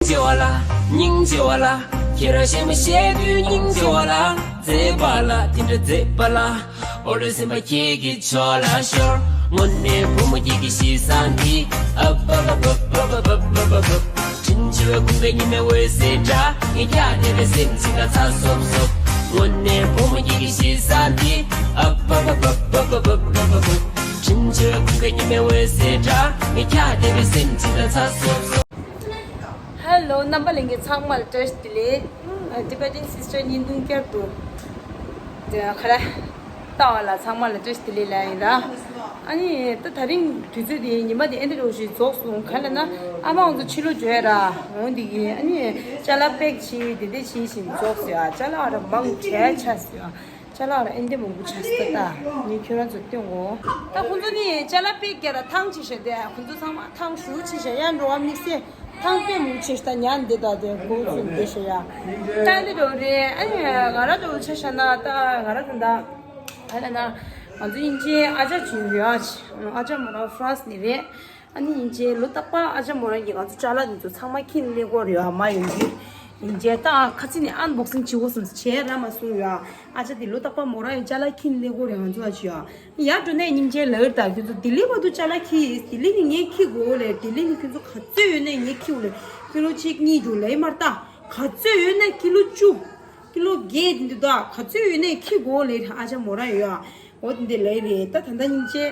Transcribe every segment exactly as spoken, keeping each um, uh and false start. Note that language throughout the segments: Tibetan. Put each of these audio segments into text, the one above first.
ཆེ་བ་ལ། སྙིང་རྗེ་བ་ལ། ཁྱེད་རང་གཞན་མ་བཤད་དུས་སྙིང་རྗེ་བ་ལ། མཛེས་པ་ལ་དེ་འདྲ་མཛེས་པ་ལ། འོ་ལོ་སེམས་པ་ཁྱེད་ཀྱི་ཕྱོགས་ལ་ཤོར། དངོས་གནས་བུ་མོ་ཁྱེད་ཀྱི་གཤིས་བཟང་འདི། ཨབ་ཨབ་ཨབ། དྲིན་ཆེ་བའི་ཁུངས་པའི་ཉི་མའི་འོད་ཟེར་འདྲ། ངས་ཀྱང་དེ་འདྲ་སེམས་ཅན་དང་ཚ་སོབ་སོབ། དངོས་གནས་བུ་མོ་ཁྱེད་ཀྱི་གཤིས་བཟང་འདི། ཨབ་ཨབ་ཨབ། དྲིན་ཆེ་བའི་ཁུངས་པའི་ཉི་མའི་འོད་ཟེར་འདྲ། ངས་ཀྱང་དེ་འདྲ་སེམས་ཅན་དང་ཚ་སོབ་སོབ། ཧེ་ལོ། རྣམ་པ་ལྷན་རྒྱས་ཚང་མ་ལ་བཀྲ་ཤིས་བདེ་ལེགས། ཨ། Tibetan Sister བརྙན་ཐུང་བསྐྱར་དུ་དེ་ག་རེ་ལྟ་བ་ལ་ཚང་མ་ལ་བཀྲ་ཤིས་བདེ་ལེགས་ལབ་ཡིན་ར། ཨ་ནི་ད་དེ་རིང་དུས་ཚོད་དེ་ཉི་མ་དེ་ཨེ་འདྲ་འདྲ་བོ་ཞིག་རྫོགས་སོང་། ག་རེ་ལབ་ན་ཨ་མ་ང་ཚོ་ཕྱི་ལོགས་འགྲོ་ཡ་ར། འོ་འདི་གི་ཨ་ནི་ཅ་ལག་པེག་བྱས་དེ་འདྲ་བྱས་བཞིན་རྫོགས་སོང་ཡ། ཅ་ལག་ར་མང་དྲགས་ཆགས་སོང་ཡ། ཅ་ལག་ལ་ཨེ་འདྲ་མང་པོ་ཆགས་སོང་། ད་ངས་ཁྱོད་རང་ཚོ་སྟོན་གོ། ད་ཁོང་ཚོ་ནི་ཅ་ལག་པེག་རྒྱག་ལ་ཐང་ཆད་ཤག་དེ་ཁོང་ཚོ་ཚང་མ་ཐང་ཞེ་པོ་ཆད་ཤག་ཡར་འགྲོ་བ་དམིགས་བསལ་ཐང་དཔེ་མང་པོ་ཆད་ཤག་ད་ཉལ་འདི་ད་དེ་གོ་ཚུལ་འདི་ཤག་ཡ། ད་འདི་འགྲོ་རེད། ཨ་ནི་ང་རང་ཚོ་ཆ་བཞག་ན་ད་ང་རང་ཚོ་ད་ད་ལ་ན་ང་ཚོ་དབྱིན་ཇིའི་ཨ་ཅག་ཅིག་ཡོད་ཨ། ཨ་ཅག་མོ་རང་ཧྥ་རན་སི་ནས་རེད། ཨ་ནི་དབྱིན་ཇིའི་ལོ་རྟག་པར་ཨ་ཅག་མོ་རང་གིས་ང་ཚོ་ཅ་ལག་འདི་ཚོ་ཚང་མ་ཁྱེར་སླེབས་ཀྱི་ཡོད་རེད་ཨ། མ་ཡོང་དུས་དབྱིན་ཇིའི་ད་ཁ་ཚིག་ནས་ཨན་བོག་སིང་བྱེད་དགོས་བསམ་སོང་། བྱས་ར་མ་སོང་ཡ། ཨ་ཅག་འདི་ལོ་རྟག་པར་མོ་རང་གིས་ཅ་ལག་ཁྱེར་སླེབས་ཀྱི་ཡོད་རེད་ང་ཚོ་ཨ་ཅག་ཡ། ཡར་འགྲོ་ནས་དབྱིན་ཇིའི་ལབ་ཀྱི་རེད། ད་ཁྱོད་ཚོ་ལྡི་ལི་བར་དུ་ཅ་ལག་ཁྱེར། ལྡི་ལི་ནས་ངས་ཁྱེར་དགོས་ལབ། ལྡི་ལི་ནས་ཁྱོད་ཚོ་ག་ཚོད་ཡོད་ནའི་ངས་ཁྱེར་དགོས་ལབ། ཀི་ལོ་གཅིག་གཉིས་འགྲོ་ལབ་མ་རེད་ད། ག་ཚོད་ཡོད་ནའི་ཀི་ལོ་བཅུ། ཀི་ལོ་བརྒྱད་དེ་འདུག་ད་ག་ཚོད་ཡོད་ནའི་ཁྱེར་དགོས་ལབ་ཨ་ཅག་མོ་རང་ཡོད་ཨ། འོ་དེ་འདྲ་ལབ་རེད། ད་ད་ལྟ་སྙིང་རྗེ།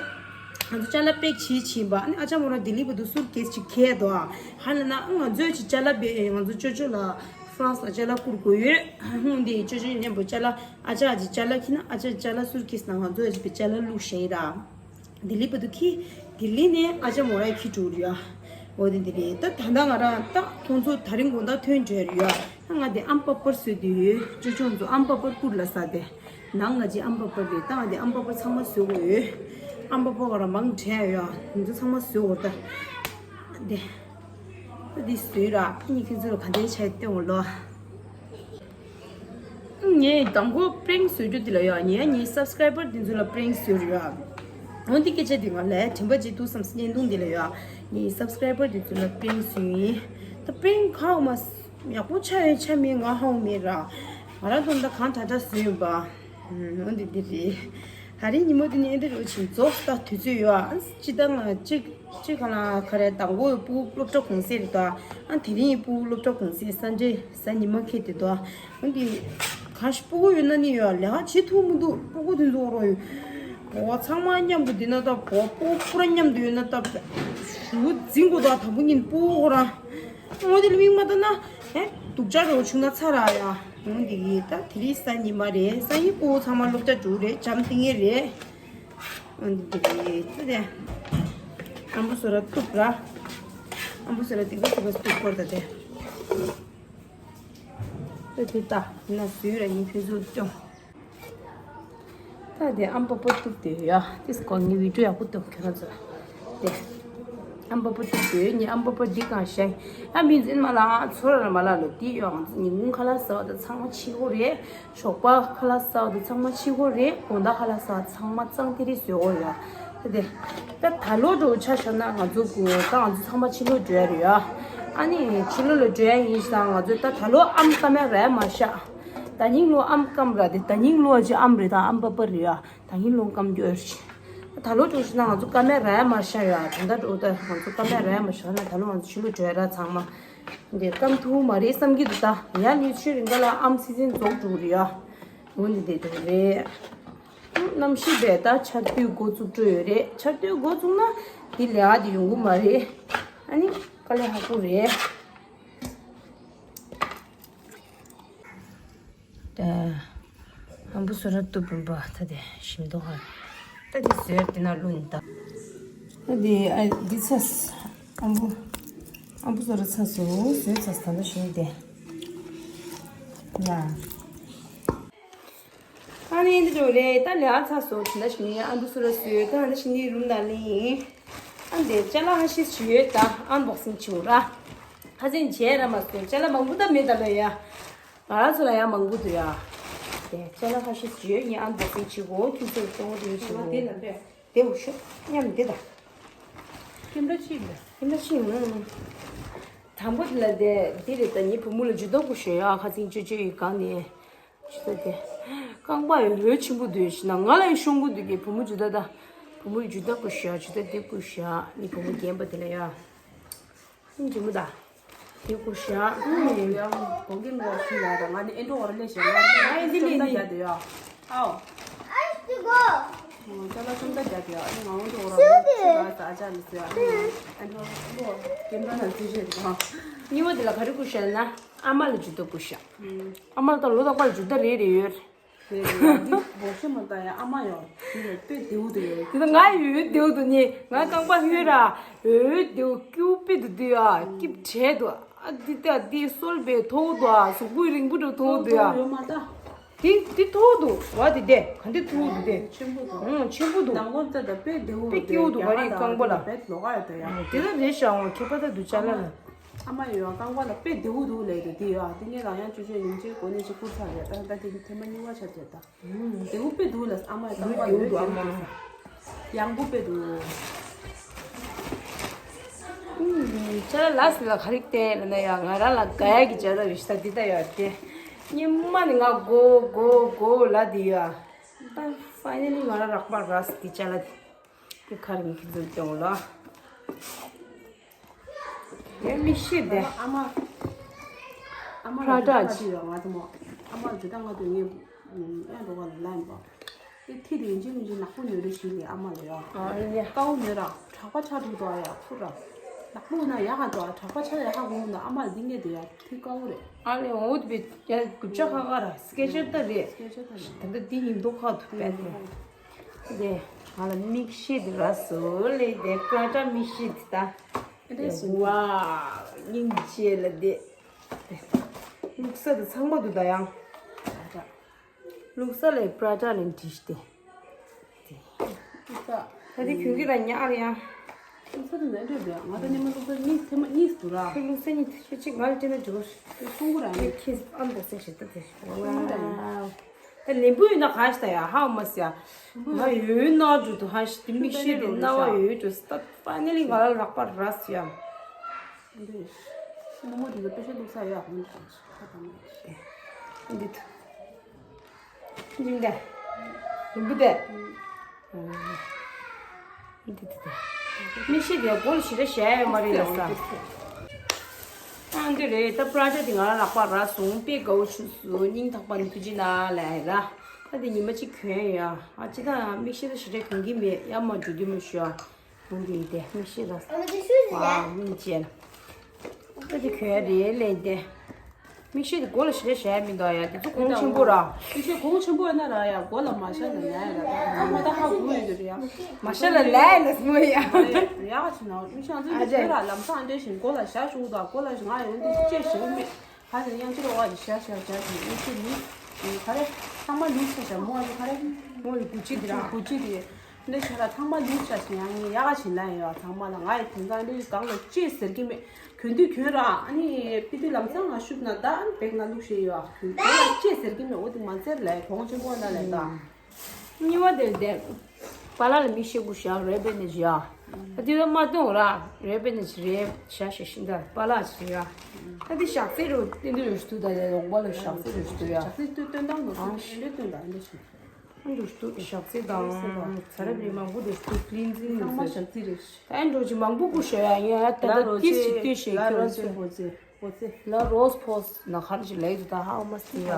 ང་ཚོ་ཅ་ལག་པེག་བྱེད་ཕྱིན་པ། ཨ་ནི་ཨ་ཅག་མོ་རང་ལྡི་ལི་བར་དུ་སུཊ་ཀེས་ཅིག་འཁྱེར་འདུག་ཨ། ཧ་ལ་ན་ང་ཚོས་ཅིག་ཅ་ལག་པེག་ང་ཚོ་ཅོ་ཅོ་ལ་ཧྥ་རན་སི་ལ་ཅ་ལག་བསྐུར་དགོས་ཡོད། ཧུང་དེ་ཅོ་ཅོ་མཉམ་པོ་ཅ་ལག་ཨ་ཅག་ཅིག་ཅ་ལག་ཁྱེར་ན་ཨ་ཅག་ཅ་ལག་སུཊ་ཀེས་ནང་ང་ཚོས་ཅིག་པེག་ཅ་ལག་བླུགས་བཞག་ཡིན་ར། ལྡི་ལི་བར་དུ་ཁྱེར། ལྡི་ལི་ནས་ཨ་ཅག་མོ་རང་ཁྱེར་འགྲོ་རེད་ཨ། འོ་དེ་འདྲ་རེད། ད་ད་ལྟ་ང་རང་ད་ཁོང་ཚོ་དེ་རིང་དགོང་དག་ཐོན་འགྲོ་རེད་ཨ། ད་ང་དེ་ཨམ་པ་པར་བཟོས་བསྡད་ཡོད། ཅོ་ཅོ་ཚོ་ཨམ་པ་པར་བསྐུར་ལ་ཟེར་དེ། ནང་ང་ཅིག་ཨམ་པ་པར་རེད། ད་ང་དེ་ཨམ་པ་པར་ཚང་མ་བཟོས་དགོས་ཡོད། ཨམ་པ་པར་ང་རང་མང་དྲགས་ཡོད་ཨ། ང་ཚོ་ཚང་མ་བཟོས་དགོས་ད། དེ། ད་འདི་བཟོས་ར། ཨ་ནི་ཁྱེད་ཚོ་ལ་ག་འདྲ་བྱས་སྟོན་དགོས་ལོ། ངས་མདང་དགོང་པྲེང་བཟོ་རྒྱུ་དེ་ལ་ཡོད། ངས་ངའི་སབ་སི་ཀ་རའི་བར་དེ་ཚོ་ལ་པྲེང་བཟོས་རེད་ཡ། འོན་ཏེ་སྐད་ཆ་དེ་ང་ལ་དྲན་པ་བརྗེད་འདུག་བསམ་སེ་བརྙན་ཐུང་དེ་ལ་ཡོད། ངའི་སབ་སི་ཀ་རའི་བར་དེ་ཚོ་ལ་པྲེང་བཟོས་ཡིན། ད་པྲེང་ག་འོ་མ་ཡག་པོ་ཆགས་ཡོད་ཆགས་མེད་ང་ཧ་གོ་མེད་ར། ང་རང་ཚོ་ད་གང་དྲག་དྲག་བཟོས་ཡོད་པ། འོན་ཏེ་འདི་རེད། ད་རིང་ཉིན་མོ་དེ་ནས་འདི་རུ་ཕྱིན་རྫོགས་ད་དུས་ཚོད་ཡོད་ཨ། སྤྱི་ཟླ་ལྔ་གཅིག་གཅིག་ག་ལ་ག་རེ་དང་པོ་སྤུ་གུ་སློབ་གྲྭ་གུང་སེང་རེད་དོ། ཨ་དེ་རིང་སྤུ་གུ་སློབ་གྲྭ་གུང་སེང་སན་ཌེ་གཟའ་ཉི་མ་ཁེལ་དེ་དོ། འོན་ཏེ་ག་ཞིག་སྤུ་གུ་ཡོད་ན་ནི་ཡོད་ལས་ཀ་བྱེད་ཐུབ་མི་འདུག་སྤུ་གུ་དེ་ཚོ་རོ་ཡོད། འོ་ཚང་མ་མཉམ་དུ་འདི་ན་ད་བོ་སྤུ་གུ་ཕུ་ར་མཉམ་དུ་ཡོད་ན་ད་ཞུ་འཛིན་དགོས་ད་དང་པོ་ཉིན་སྤུ་གུ་ཁོ་ར། འོ་དེ་ལ་མིག་མ་ལྟ་ན་ཧེ་སྡུག་ཅག་རོ་བྱུང་ན་ཚར་ར་ཡ། འོ་འདི་གི་ད་དེ་རིང་གཟའ་ཉི་མ་རེད། སང་ཉིན་སྤུ་གུ་ཚང་མ་སློབ་གྲྭ་འགྲོ་རེད། འཇམ་ཐིང་ངེ་རེད། འོ་འདི་འདི་རེད། ད་དེ་ཨམ་བུ་སོ་ར་གཏུབ་ར། ཨམ་བུ་སོ་ར་ཏིག་ཏིག་གཏུབ་སྐོར་ད་དེ། ད་དེ་ད་ན་སུས་ར་ཡིན་ཕུན་སུམ་ཅུང་། ད་དེ་ཨམ་པ་པ་གཏུབ་དེ་ཡ། དེ་སྐོར་ངའི་བི་ཌིའོ་ཡག་པོ་གཏུབ་ཁྱོད་རང་ཚོ། དེ་ཨམ་པ་པ་གཏུབ་དེ་ངའི་ཨམ་པ་པ་འདི་གང་ཤེས། ཡ་མི་འཛིན་མ་ལ་ཚོར་ར་མ་ལ་ལོ་དེ་ཡོད། ང་ཚོ་ཉིན་གུང་ཁ་ལག་ཟ་བ་དང་ཚང་མ་ཕྱི་གོ་རེད། ཞོགས་པ་ཁ་ལག་ཟ་བ་དང་ཚང་མ་ཕྱི་གོ་རེད། དགོང་དག་ཁ་ལག་ཟ་བ་ཚང་མ་གཙང་ཏི་རི་བཟོས་གོ་ཡ། ད་དེ་ད་ད་ལོ་འགྲོ་ཆ་བཞག་ན་ང་ཚོ་གུ་ད་ང་ཚོ་ཚང་མ་ཕྱི་ལོགས་འགྲོ་ཡ་རེད་ཡ། ཨ་ནི་ཕྱི་ལོགས་ལ་འགྲོ་ཡ་ཡིན་ཙང་ང་ཚོ་ད་ད་ལོ་ཨམ་ཀ་མེ་ར་མ་བཞག་ད་ཉིན་ལོ་ཨམ་སྐམ་ར་དེ། ད་ཉིན་ལོ་ཅི་ཨམ་རེད། ད་ཨམ་པ་པ་རེད་ཡ། ད་ཉིན་ལོ་སྐམ་རྒྱུ་ཨེ་རེད། ད་ལོ་འགྲོ་ཤི་ན་ང་ཚོ་ཀ་མེ་ར་ཡ་མ་ཤ་ཡ། ད་ད་འགྲོ་ད་ང་ཚོ་ཀ་མེ་ར་ཡ་མ་ཤ་ན་ད་ལོ་ང་ཚོ་ཕྱི་ལོགས་འགྲོ་ཡ་ར་ཚང་མ། འདི་སྐམ་ཐུབ་མ་རེད་བསམ་གྱི་འདུག་ད་ཡ་ལི་ཆུ་རིང་ག་ལ་ཨམ་སི་ཛན་རྫོགས་འགྲོ་རེད་ཡ། འོ་འདི་འདི་འགྲོ་རེད། གནམ་གཤིས་བས་ད་ཆར་དུས་འགོ་བཙུགས་འགྲོ་ཡོད་རེད། ཆར་དུས་འགོ་བཙུགས་ན་འདི་ལས་ཨ་འདི་ཡོང་གི་མ་རེད། ཨ་ནི་དཀའ་ལས་ཁག་པོ་རེད། ད་ཨམ་བུ་སོ་ར་གཏུབ་བུམ་པ་ད་དེ་ཞིམ་མདོག་ཧ། ད་དེ་བཟོས་དེ་ན་བླུགས་ནི་ད། ད་དེ་ཨ་འདི་ཚ་ཨམ་བུ་ཨམ་བུ་སོ་ར་ཚ་སོ་བཟོས་ཚ་ད་ན་ཞིམ་དེ་ན། ཨ་ནི་འདི་འགྲོ་རེད། ད་ལས་ཨ་ཚ་སོ་ད་ན་ཞིམ་ནི་ཨམ་བུ་སོ་ར་བཟོས་ད་ན་ཞིམ་ནི་རུམ་ན་ལིང་། ཨ་འདི་ཅ་ལག་ཧ་ཤིས་བྱོས་ད་ཨན་བོག་སིང་བྱོས་ར། ཁ་སེང་བྱས་ར་མ་སོང་། ཅ་ལག་མང་པོ་ད་མེད་ད་ལ་ཡ། ང་རང་ཚོ་ལ་ཡང་མང་པོ་འདུག་ཡ། དེ་ཅ་ལག་ཁ་ཤས་ཅིག་ཡོད། ངས་ཨ་མདོ་སེང་ཅིག་གོ་ཁྱུ་ཚོར་གཏོང་གི་ཡོད་ཅིག་གོ། དེ་ལ་འདྲ། དེ་འུ་ཤོད་མཉམ་འདི་ད། ཁྱིམ་ར་ཅིག་ལ། ཁྱིམ་ར་ཅིག་ངུ། ད་ དང་པོ་དེ་ལ་དེ་དེ་རེད། ད་ངའི་བུ་མོ་ལ་ཇུས་གཏོགས་དགོས་ཤེས་ཡ། ཁ་ཚིག་ཅོ་ཅོ་ཡི་སྒང་ནས་ཇུས་གཏོགས་དེ། རྐང་པ་ཡོད་ཆེན་པོ་འདུག་ཤི་ན་ང་ལ་ཡི་ཤོང་གི་འདུག་གི་བུ་མོ་ཇུས་གཏོགས་ད། བུ་མོ་ཡི་ཇུས་གཏོགས་དགོས་ཤེས་ཡ། ཇུས་གཏོགས་དེ་དགོས་ཤེས་ཡ། ངའི་བུ་མོ་རྒན་པ་དེ་ལ་ཡ། ཨུམ་ཇི་མོ་ད། དེ་དགོས་ཤེས་ཡ། ཨུམ་ཡ་གོང་གི་ངོ་ཤི་ལ་ད་ང་ནི་ཨེ་འགྲོ་བར་ལས་ཤེས་ང་ཨེ་འདི་ལས་ནི། ཨའོ། ཅ་ལག་ཅུང་ཙག་རྒྱག་གི་ཡོད། ཨ་ནི་ང་འོང་དུ་འོ་ར་ཆུ་ལ་ས་ཆ་ལ་ཟེར། ཨ་ནི་ཨ་ནི་ལོ་ཀེམ་ར་ལ་རྩིས་བྱེད་དང་། གཉིས་པ་དེ་ལ་ག་རེ་བསྐུར་ཤག་ན་ཨ་མ་ལ་ཇུས་གཏོགས་བསྐུར་ཤག་ཨ་མ་ལ་ད་ལོ་རྟག་པར་ཇུས་གཏོགས་རེ་རེ་ཡོད་རེད། རེད་རེད། འདི་སྒོར་གཞས་མ་བཏང་ཡ། ཨ་མ་ཡོད་དེ་ལ་དཔེ་བདེ་བོ་དེ་ཡོད། དེ་ད་ང་ཡོད་བདེ་བོ་འདུག་ནི་ང་རྐང་པ་ཡོད་ར། ཡོད་བདེ་བོ་སྐྱིད་པོ་དཔེ་འདུག་དུས་ཡ་སྐྱིད་བྲལ་འདུག་ཨ་འདི་ལྟ་འདི་སོལ་བའི་ཐོག་འདུག་ཨ་གཟུགས་པོའི་རིང་པོ་འགྲོ་ཐོག་འདུག་ཡ། ཡོད་མ་ད། དེ་དེ་མཐོ་པོ་འདུག་བ། དེ་དེ་ག་འདི་མཐོ་པོ་འདུག་དེ། ཆེན་པོ་འདུག་ཨང་ཆེན་པོ་འདུག་མདང་དགོང་ཙ་ད་དཔེ་བདེ་བོ་དཔེ་སྐྱིད་པོ་འདུག་བ་རེད་རྐང་པ་ལ། དཔེ་ལོག་ག་ཡོད་ད་ཡ། དེ་ལ་རེད་ཤག་འོང་ཁྱད་པར་ད་འདུག་ཅ་ལག་ལ། ཨ་མ་ཡོད་རྐང་པ་ལ་དཔེ་བདེ་བོ་འདུག་ལས་དེ་དེ་ཡོད་དེ་ངས་རང་ཡང་ཅོ་ཅོ་ཡིན་ཅེས་གོ་གནས་ཅིག་བསྐུར་ཚར་རེད། ད་ད་དེ་ཐེངས་མ་གཉིས་པ་ཆགས་བསྡད་ད། བདེ་བོ་དཔེ་འདུག་ལ་ཨ་མ་ཡི་རྐང་པ་ལ་བདེ་བོ་འདུག་ཨ་མ། ཡང་པོ་དཔེ་འདུག་ཅ་ལག་ལ་སི་ལ་ག་རེ་བསྟན་ལ་ན་ཡ་ང་རང་ལ་དགའ་ཡ་གི་ཅ་ལག་རེ་ཞིག་ད་འདི་ལྟ་ཡོད་དེ། སྙེ་མ་ནི་ང་གོ་གོ་གོ་ལ་དེ་ཡ། ད་ཕའི་ནལ་ལི་ང་རང་རག་པ་རག་སི་དེ་ཅ་ལག་དེ། དེ་ཁ་རིང་ཁྱེད་ཚོ་སྐྱོང་ལ། ཡ་མིག་ཤེལ་དེ། ཨ་མ། ཨ་མ་ལ་ཕྲ་ཊ་ཅི་ཡོད་ང་ཚོ་མོ། ཨ་མ་ལ་དེ་ལྟ་ང་ཚོ་ངའི་ཨ་འགྲོ་བ་ལ་ལན་པ། དེ་ཐི་དེ་ཡིན་གཅིག་མིན་གཅིག་ནག་པོ་ཉོ་རེ་ཞིག་ལས་ཨ་མ་ལ་ཡོད། ཨ་ཡ། དཀར་པོ་ཉོ་ར་གྲགས་པ་ཆགས་འགྲོ་འདུག་ཨ་ཡ་ཁུ་ར། ནག་པོ་ན་ཡག་ག་འདུག་ཨ་གྲགས་པ་ཆགས་ཡག་ག་གོང་ན་ཨ་མ་ལ་འདི་ངས་དེ་ཡ་ཐི་དཀར་པོ་རེད། ཨ་ལེ་འོ་དེ་བས་ཡ་རྒྱུ་ཆ་ཁ་ཁ་ར་སི་ཀེ་ཅར་ད་རེད། སི་ཀེ་ཅར་ད་རེད། ད་ལྟ་འདི་ཡིན་མདོག་ཁ་ཐུག་པས་ནས། དེ་ང་ལ་མིག་ཤེལ་དེ་ར་སོ་ལེ་དེ་ཀ་ཊ་མིག་ཤེལ་དེ་ད། ཨེ་འདྲ་སོང་། ཝའོ། སྙིང་རྗེ་ལ་དེ། བླུགས་ས་དེ་ཚང་མ་དུ་ད་ཡང་། བླུགས་ས་ལས་པྲ་ཊ་ལས་འབྲི་ཤི་སྟེ། ད་དེ་གྱོན་གྱི་ར་ཉག་རེད་ཡང་། བླུགས་ས་དེ་ནས་འདྲ་འདྲ་ང་ད་ཉི་མ་བླུགས་ས་གཉིས་ཐེངས་མ་གཉིས་འདུག་ར། ཁྱོད་བླུགས་ས་གཉིས་ཐེངས་གཅིག་ང་ལ་སྤྲད་ན་འགྲིག་གོ། ཁྱོད་གསུང་གི་ར་ནི། ཁྱེད་ཨམ་ད་སེ་ཞེ་ད་དེ། ཁྱོད་གསུང་གི་ར་ནི། ཝའོ། ད་ལེན་པོ་ཡོད་ན་ག་ཞིག་ད་ཡ་ཧའོ་མ་སི་ཡ། ང་ཡོད་ན་འགྲོ་དུ་ཧ་ཤི་དེ་མིག་ཤེལ་དེ་རྣ་བ་ཡོད་འགྲོ་སི་ད་ཕའི་ནལ་ལི་ང་ལ་རག་པ་ར་སི་ཡ། འདི། མོ་མོ་དེ་ཚོ་དཔེ་ཆ་བླུགས་ས་ཡོད་ཨ་ཁོང་ཁ་ད་མ་ཤེས། འདི་ད། འདི་འདི། ལུམ་བུ་དེ། འདི་འདི་འདི། མིག་ཤེལ་དེ་གོ་ལ་ཞེ་དྲག་བཞག་ཡོད་མ་རེད་ལ་ས། ཨ་འདི་རེད་ད་པྲ་ཊ་དེ་ང་ལ་རག་པ་ར་སོང་དཔེ་དགའ་བོ་བྱུང་སོང་སྙིང་ཐག་པ་ནས་ཐུགས་རྗེ་གནང་ལ་ཡ་ར། ད་དེ་ཉི་མ་གཅིག་གྱོན་ཡ། ཨ་ཅི་ད་མིག་ཤེལ་ད་ཞེ་དྲག་གྱོན་གྱི་མེད་ཡ་མ་འགྲོ་དུས་མ་ཞུ་ཡ། འོ་འདི་དེ་མིག་ཤེལ་ལ། ཨ་མ་དེ་ཤོད་ཟིན་ཝའོ་ཡ། སྙིང་རྗེ་ལ། ཨ་དེ་གྱོན་རེད་ལས་དེ། མིག་ཤེལ་དེ་མགོ་ལ་ཞེ་དྲག་བཞག་མི་འདུག་ཡ་དེ་ཚོ་གོང་ཆེན་པོ་ར། མིག་ཤེལ་གོང་ཆེན་པོ་ཡིན་ན་ར་ཡ་མགོ་ལ་མ་བཞག་ན་ཡ་ཡ་ར་ད་ཨ་མ་ད་ཧ་གོ་ཡོད་རེད་ཡ། མ་བཞག་ན་ལས་ཡ་ལ་སྨོ་ཡ། ཡ་ག་ཅི་ན་མིག་ཤེལ་ང་ཚོ་འདི་ཨ་ཅེ། ཚོས་ར་ལམ་སང་འདྲེ་བཞིན་མགོ་ལ་བཞག་ཞུགས་དང་མགོ་ལ་ང་ཡོང་དུས་ཅེས་ཞེ་པོ་མེད། ཧ་ཅང་དབྱངས་ཅི་རོ་བ་ཞིག་ཤར་ཤར་ཤར་ཞིག་དབྱངས་ཅི་ནི་ག་རེ་ཚང་མ་ལུས་ཤར་ཤར་མོ་ཨ་ཅི་ག་རེ་མོ་ཡི་བུ་ཅི་དེ་ར་བུ་ཅི་དེ་འདི་ཤར་ར་ཚང་མ་ལུས་ཤར་ཞིག་ཡང་ངས་ཡག་ག་ཞིག་ལ་ཡོད་ཚང་མ་ལ་ང་ཡི་དེང་སང་འདི་གང་ལ་ཅི་ཟེར་གི་མེད་གྱོན་དུས་གྱོན་ར་ཨ་ནི་པི་དུ་ལམ་སང་ང་ཤུབ་ན་ད་ཨ་ནི་བེག་ན་ལུག་ཤེས་ཡོད་གང་ལ་ཅི་ཟེར་གི་མེད་འོ་དེ་མ་ཟེར་ལ་གོང་ཆེན་པོ་ན་ལ་ད། གཉིས་པ་དེ་དེ། པཱ་ལགས་ལ་མིག་ཤེལ་དགོས་ཤག་རེད་པས་ནས་བཞག་ཨ་དེ་ལ་མ་སྟོན་ར། རེད་པས་ནས་རེད་བཞག་ཞེས་ཤིང་ད་པཱ་ལགས་ཞིག་ར། ཨ་དེ་ཞག་ཚེ་རུ་བསྟན་དུ་ཡོད་ཤུ་ད་དེ་ལོག་པ་ལ་ཞག་ཚེ་རུ་ཤུ་ཡ། ཞག་ཚེ་སྟོན་སྟངས་ནོ་ཨ་ཚེ་ཨེ་འདྲས་སྟོན་ད་ཨེ་འདྲས་ཤིང་། ཨ་འདུ་ཤུ་ཞག་ཚེ་དང་ཚ་རབ་རི་མང་པོ་འདུ་ཤུ་ཀླིན་ཛིན་ཚང་མ་ཞག་ཚེ་རེད། ཨ་འགྲོ་ཅི་མང་པོ་དགོས་ཤག་ཡ་ཡ་ད་ད་ཏིས་ཅི་ལྟོས་ཤེས་ཁྱོད་ཚོ། ལ་རོས་ཕོས་ན་ཁར་ཅི་ལས་དུ་ད་ཧ་མ་སྟེ་ཡ།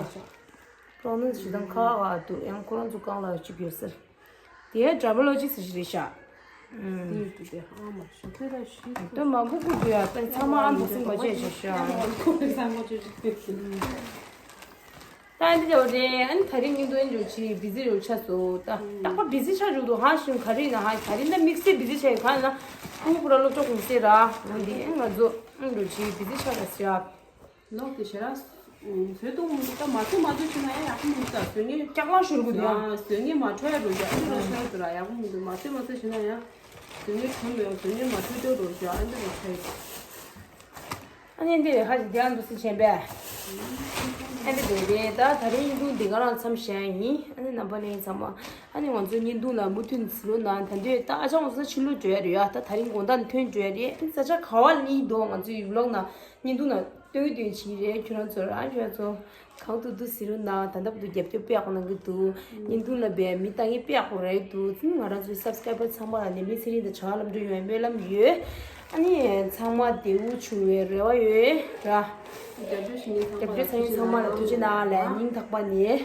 པྲོ་ནོན་སི་ཞིག་དང་ཁ་བ་འདུག་ཡང་ཁོ་རང་ཚོ་གང་ལ་གཅིག་ཡོད་ཟེར། དེ་ཡང་ཌར་མ་ལོ་ཇི་སི་ཞིག་རེད་ཤག་དེ་ཡོད་དུས་དེ་ཨ་མ་ཞོགས་པ་ར་ཞིག་དོན་མང་པོ་བསྐུར་དུས་ཡ་ད་ཚང་མ་ཨ་འདུག་སེ་མ་བྱས་ཤག་ཤག་ཁོ་རེ་ཚང་མ་བྱས་ཤག་དེ་ད་འདི་འདྲ་བ་རེད། ཨ་ནི་ད་རིང་ཉིན་དུ་ཨེ་འགྲོ་ཆི་བི་ཟི་རེ་ཆགས་སོང་ད། རྟག་པར་བི་ཟི་ཆགས་འཇུག་འདུག་ཧ་ཞིང་ག་རེ་ཡིན་ན་ཧ་ད་རིང་ད་དམིགས་བསལ་བི་ཟི་ཆགས་ཡོད་གང་ཡིན་ན། ཕྲུ་གུ་ར་སློབ་གྲྭ་གུང་སེང་ར་འོན་ཏེ་ཨེ་ང་ཚོ་ཨེ་འགྲོ་ཆི་བི་ཟི་ཆགས་ར་ཟེར་ཡ། ལོག་དེ་ཞེ་ར། བཟོས་གཏོང་མི་འདུག་ད་མ་བཟོས་མ་བཟོས་བྱས་ན་ཡང་ཡག་པོ་མི་འདུག་ད་བཟོས་ངེས། ལྕགས་ལང་ཤོར་གི་འདུག་ཡང་། བཟོས་ངེས་མ་འཕྲོད་ཡ་འགྲོ་ཡ་ཨ་ནི་རོ་ཤོར་འདུག་ར་ཡག་པོ་མི་འདུག་མ་བཟོས་མ་བཟོས་བྱས་ན་ཡང་། བཟོས་ངེས་གྲོན་མེད་བཟོས་ངེས་མ་འཕྲོད་འགྲོ་འགྲོ་ཡ་ཨ་ནི་རོ་ཤོར་འདུག་ཨ་ནི་འདི་རེད་ཧ་ཅིག་དེ་ཡང་འདུག་སེ་བྱས་པས། ཨ་ནི་འདི་རེད་ད་ད་རིང་ཡིན་དུས་འདི་ག་རང་མཚམས་བཞག་ཡིན། ཨ་ནི་རྣམ་པ་ལྷན་ཚང་མ། ཨ་ནི་ང་ཚོའི་བརྙན་ཐུང་ལ་མུ་མཐུད་གཟིགས་རོགས་གནང་། ད་འདོད་ད་ཨ་ཅག་ང་ཚོ་ཕྱི་ལོགས་འགྲོ་ཡ་རེད་ཡ། ད་དེ་རིང་དགོང་དག་ནས་ཐོན་འགྲོ་ཡ་རེད། ཨ་ནི་ས་ཆ་ག་བ་ལ་ཡིན་དོ་ང་ཚོའི་ཡུལ་ལོག་ན་བརྙན་ཐུང་ལ་སྟོན་གི་སྟོན་བྱེད་རེད། ཁྱོད་རང་ཚོ་རང་ཁྱོད་རང་ཚོ་གང་ཐུབ་ཐུབ་གཟིགས་རོགས་གནང་། ད་ལྟ་བར་དུ་རྒྱབ་སྐྱོར་དཔེ་ཡག་པོ་གནང་གི་འདུག་བརྙན་ཐུང་ལ་བས་མི་ལྟ་མཁན་དཔེ་ཡག་པོ་རེད་འདུག་ང་རང་ཚོའི་སབ་སི་ཀ་རའི་བར་ཚང་མ་ལ་ནད་མེད་ཚེ་རིང་དང་བྱ་བ་ལམ་འགྲོ་ཡོང་བའི་སྨོན་ལམ་ཡོད། ཨ་ནི་ཚང་མ་བདེ་པོ་བྱུང་བའི་རེ་བ་ཡོད་ར། རྒྱབ་སྐྱོར་བྱེད་མཁན་ཚང་མ་ལ་ཐུགས་རྗེ་གནང་། ལ་སྙིང་ཐག་པ་ནས་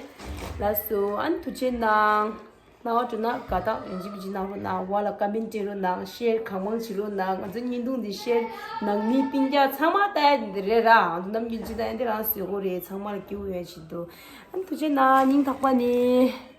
ལགས་སོ། ཨ་ནི་ཐུགས་རྗེ་གནང་། རྣ་བ་འགྲོ་ན་དགའ་རྟགས་ཡིན་གཅིག་མིན་གཅིག་གནང་རོགས་གནང་། བ་ལ་ཀ་མེན་ཊི་སྤྲད་རོགས་གནང་། ཤེར་གང་མང་བྱེད་རོགས་གནང་། ང་ཚོའི་བརྙན་ཐུང་འདི་ཤེར་ནང་མི་སྤུན་ཀྱག་ཚང་མ་ལྟ་ཡ་འདི་རེད་ར། ང་ཚོ་ནམ་རྒྱུན་ཅི་ལྟ་ཡ་འདི་རང་བཟོས་གོ་རེད། ཚང་མ་ལ་སྐྱིད་པོ་ཡོད་ཆེད་དུ། ཨ་ནི་ཐུགས་རྗེ་གནང་། སྙིང་ཐག་པ་ནས།